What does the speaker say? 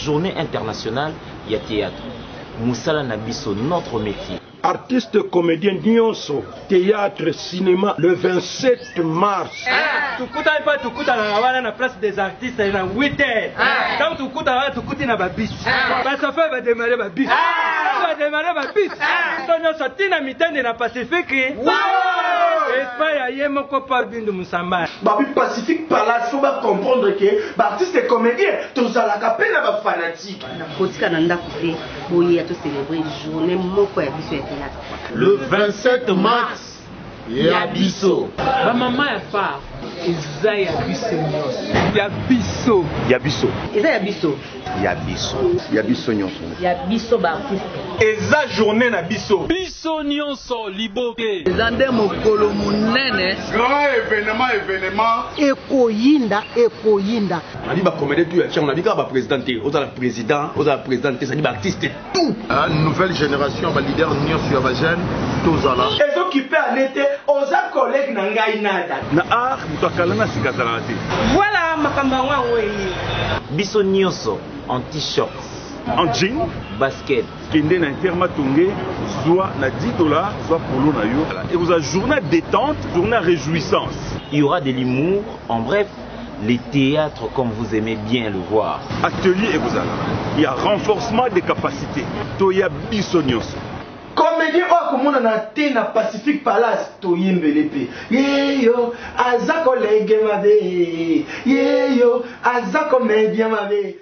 Journée internationale ya théâtre. Mosala na biso, notre métier. Artiste comedien nionso theatre cinema le 27 mars. Tukutani mpe tukutanaka wana na place des artistes na 8 heures. Ntango tukutana wana tukuti na babisi. Basofeur bademare babisi. Bademare babisi. Biso nyonso ntina mitende na Pacifique. Espa ya ye moko Paul Bindu Musamba. Babi Pacifique Palace faut ba comprendre que ba artistes comédiens tozalaka pe na ba fanatiques. Kotika na ndako te, boya to celebrer journée moko ya biso ya théâtre. Le 27 mars ya biso. Ba mama ya phare eza ya biso nyonso. Ya biso. Ya biso. Eza ya biso. Ya biso. Ya biso nyonso. Ya biso ba artistes. Eza journée na biso. Biso nyonso liboke. Eza nde mokolo monene. Grand evenement evenement. Ekoyinda ekoyinda. Nabi ba comedien tout ya Tshangu, nabi kaka ba president te, ozala president, ozala president te, c'est-à-dire ba artistes tout. Ah, nouvelle génération ba leader nyonso ya ba jeune tozala. Ezo kipe ane te, oza collègue na ngai nada. Na art moto akala na sika azalaka te. Voilà makambo yango yango eye. Biso nioso en t-shirts. En jean. Basket. Kende na Inter Matonge zua na 10 dollars zua polo na yo. Ekozala journée ya detente, journée ya rejouissance. Il y aura de l'humour, en bref le theatre comme vous aimez bien le voir. Atelier ekozala ya renforcement des capacites toya biso nioso. Comedien oyo akomonana te na Pacific Palace toyembele pe yeyo aza collègue mabe yeyo aza comedien mabe.